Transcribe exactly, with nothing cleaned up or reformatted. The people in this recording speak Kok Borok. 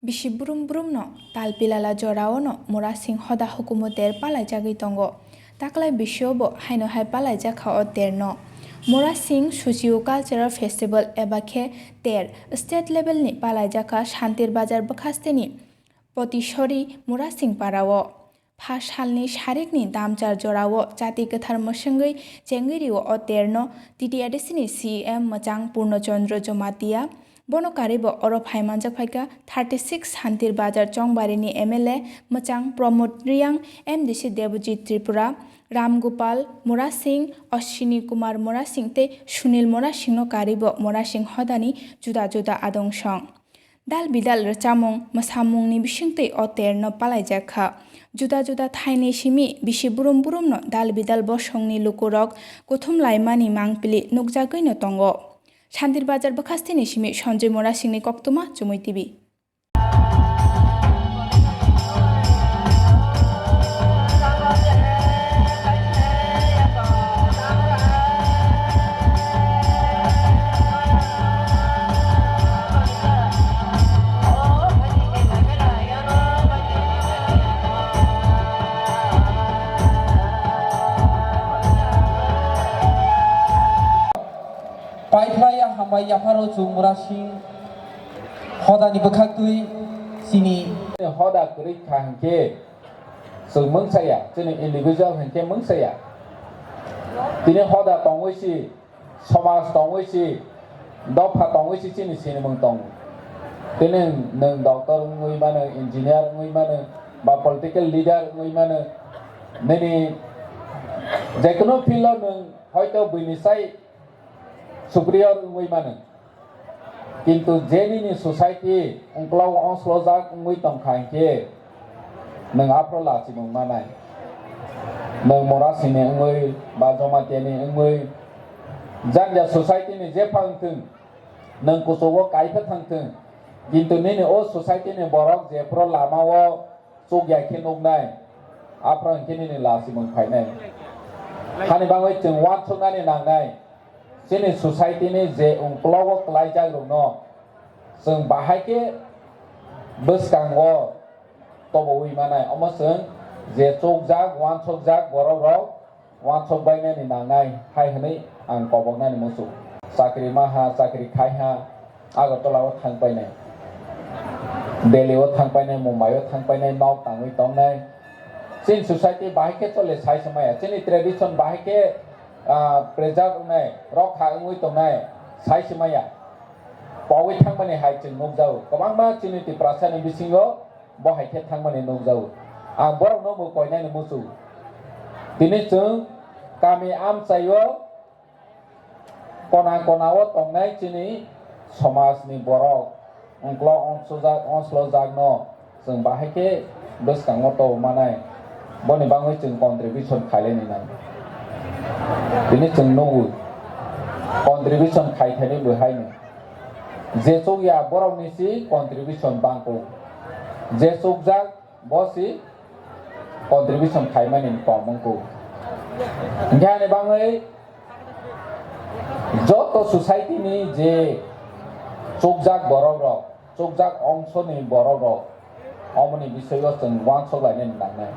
Bisi brum brumno tal pilala jorao no Murasing hoda hukumu ter palaijagwi tongo. Taklai bisio bo haino hai palaijakha o terno. Murasing Socio Cultural Festival eba khe ter state level ni palaijakha Santir Bazar bwkhasteni Potisori Murasing parao. Pha salni sarikni damchar jorao chati kwthar mwswngwi chengwi rio o terno T T A D C ni C E M mwchang Purno Chandra Jamatia. Bono karwi bo oro phai manjak phaikha thirty six Santir Bazar Chongbarini M L A mwchang Pramod Reang, M D C Debojit Tripura, Ram Gopal Murasing, Ashwini Kumar Murasing tei Sunil Murasingno karwi bo Murasing hodani juda juda adong song. Dal bidal rwchapmung, mwsamungni bisingtwi o terno palaijak kha. Juda juda thaini simi bisi brum brumno dal bidal bosongni lukurok kuthum laimani mangpili nukjagwino tongo. Santir Bazar bwkhasteni simi Sanjoy Murasingni koktwma Chumui T V. Paiphlaiya hambai yapharo chwng Murasing hodani bwkhaktwi chini. Hoda kwrwi kha hinkhe chwng mungsaya, chini individual hinkhe mungsaya. Tini hoda tongwi si, somaj tongwi si, dopha tongwi si chini sinimung tongo. Tini nwng doctor wngwi mano, engineer wngwi mano, ba political leader wngwi mano. Nini jekono field o nwng hoito buini sai superior wngwi mano. Kintu je nini society ungklogo ongslojak wngwi tongkha hinkhe nwng aphro lachimung manai. Nwng Morasingni wngwi ba Jamatiani wngwi janja society ni jepha wngthwng, nwng kuchugo kaipha thangthwng, kintu nini o society ni borok jephru lamao chukya khe nuknai, aphro hinkhe nini lachimung phainai. Hani bagwi chwng uansuknani nangnai, chini society ni je ungklogo kwlaijak rokno chwng bahai khe bwskango tobowi manai. Omo chwng je chukjak, uansukjak borok rok, uansuk bainani nangnai hai hwnwi ang koboknani muchung. Chakri maha, chakri khaiha, Agartala o thang painai, Delhi o thang painai, Mumbai o thang painai, nok tangwi tongnai. Chini society bahai khe chole sai se maya, chini tradition bahai khe, ah, preserve wngnai, rokha wngwi tongnai sai se maya. Pogwi thangmani hai chwng nukjago, kwbangma chini Tiprasani bisingo bo hai khe thangmani nukjago. Ang borokno bo koinani muchungo. Tini chwng kami amchaio kona kona o tongnai chini somajni borok, ungklo onsojak, onslojakno chwng bahai khe bwskango tobo manai. Boni bagwi chwng contribution khailai nai. Tini chwng nukgo, contribution khai khaini bo haino. Je chukya borokni si contribution bangkuk. Je chukjak bo si contribution khaimani kom wngkuk. Hinkhe ani bagwi joto society ni je chukjak borok rok, chukjak ongso ni borok rok, omoni bisoi o chwng uansuk lainani nangnai.